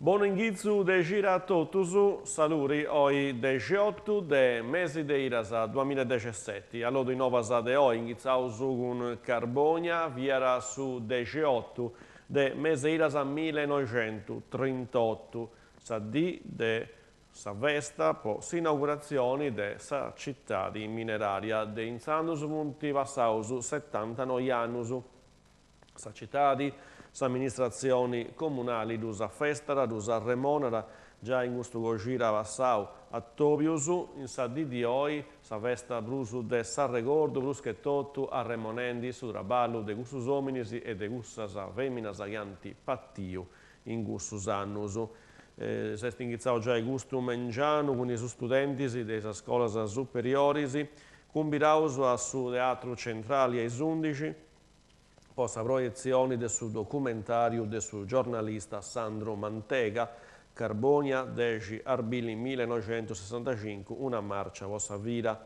Bonu inghitzu de cida a totus, saluri, oi dexiotu de mesi de Idas duamilla e dexesseti. Allodu is novas de oi, inghitzaus cun Carbonia, fiat su dexiotu de mesi Idas millenoixentutrintottu, sa dì de sa festa po s'inauguratzioni de sa citadi mineraria de intzandus funt passaus setantanoi annus. Sa citadi, s'amministratzioni comunali ddus afestat, ddus arremonat, giai in custu coxida passau atobius, in sa dì di oi, sa festa prus de s'arregordu, prus che totu arremonendi su traballu de cussus ominis e de cussas feminas chi ant patiu in cussus annus. S'est inghitzau giai custu mengianu cun is studentis de is scolas superioris, cumbidaus a su Teatru Centrali a is undixi, po sa proietzioni de su documentàriu de su giornalista Sandro Mantega, Carbonia, dexi arbili millenoixentusessantacincu, una marcia po sa vida,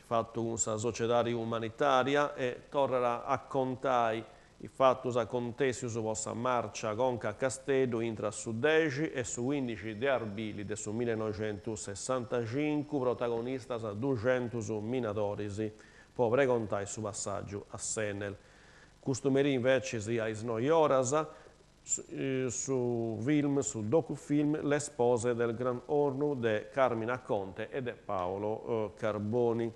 fatu cun sa Sociedadi Umanitària e torrat a contai is fatus acontèssius po sa marcia conca a Casteddu intra su dexi e su cuindixi de arbili de su millenoixentusessantacincu, protagonistas duxentus minadoris po pregontai su passàgiu a s'Enel. Custu merì invecis a is noi oras su film, su docufilm Le spose del Gran Hornu de Carmina Conte e de Paolo Carboni.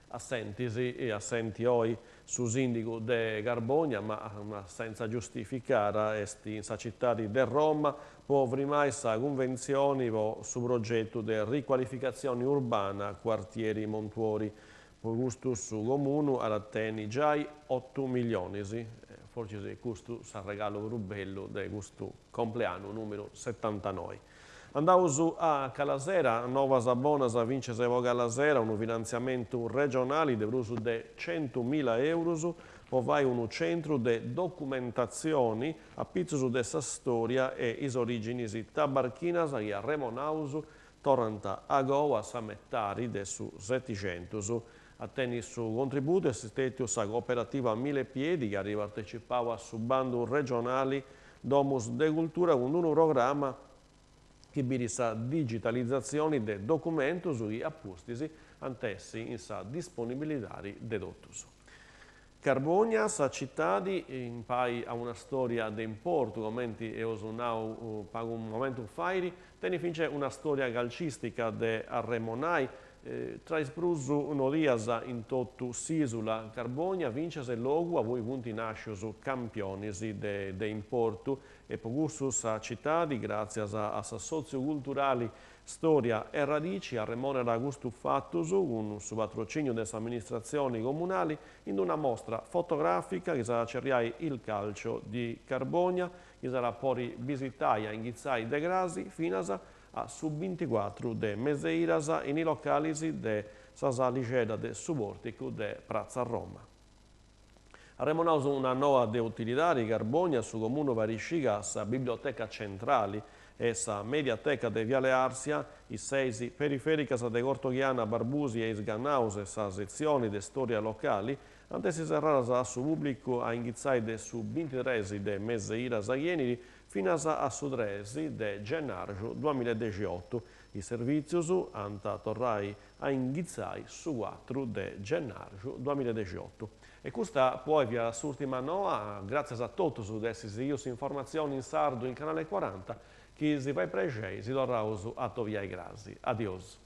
Assentis, assenti oi su sìndigu de Carbònia, ma sentza giustificada, est in sa citadi de Roma po frimai sa cunventzioni po su progetu de ricualificatzioni urbana Quartieri Montuori. Po custu su comunu at a tenni giai otu milionis, fortzis custu s'arregalu prus bellu de custu compleannu nùmeru setantanoi. Andaus a Calasera, novas bonas fintzas po Calasera, unu finantziamentu regionali de prus de centumila eurus po fai unu centru de documentatzioni a pitzus de sa storia e is originis tabarchinas chi arremonaus torrant agoa a sa metadi de su Setixentus. A tenni su contributu est stètiu sa cooperativa Millepiedi chi at partecipau a su bandu regionali Domus de Cultura cun unu programma chi biri sa digitalizatzioni de documentus chi a pustis ant essi in sa disponibilidadi de totus. Carbònia, sa citadi, impai a una stòria de importu, comenti eus nau pagu momentu fait, tenit fintzas una stòria calcistica de arremonai, tra is prus nodias in totu s'ìsula. Carbònia fintzas est logu abui funt nàscius campionis de importu e po cussu sa citadi, gràtzias a s'assòtziu culturali Storia e Radici, arremonat custus fatus cun su patrocìniu de s'amministratzioni comunali in una mostra fotogràfica chi s'at a cerriai Il Calcio di Carbonia, chi s'at a podi bisitai a inghitzai de crasi finas a su binticuatru de meseiras in is localis de sa salixedda de su pòrticu de Pratza Roma. Arremonaus una noa de utilidadi, Carbònia, su comunu fait sciri ca sa Biblioteca Centrali e sa Mediateca de Viale Arsia, is seis perifèricas de Cortoghiana, Barbusi e is Ganaus e sa setzioni de stòria locali ant essi serradas a su pùblicu a inghitzai de su bintitres de meseiras chi 'enit Finas a su tres de gennàrgiu duamillaedexiotu, is servìtzios ant a torrai a inghitzai su cuatru de gennàrgiu duamillaedexiotu. E custa po oi fiat s'ùrtima noa, gràtzias a totus de essi sighiu s'informatzioni in sardu in Canale Cuaranta, chi si fait prexei si torraus a atobiai crasi. Adiosu.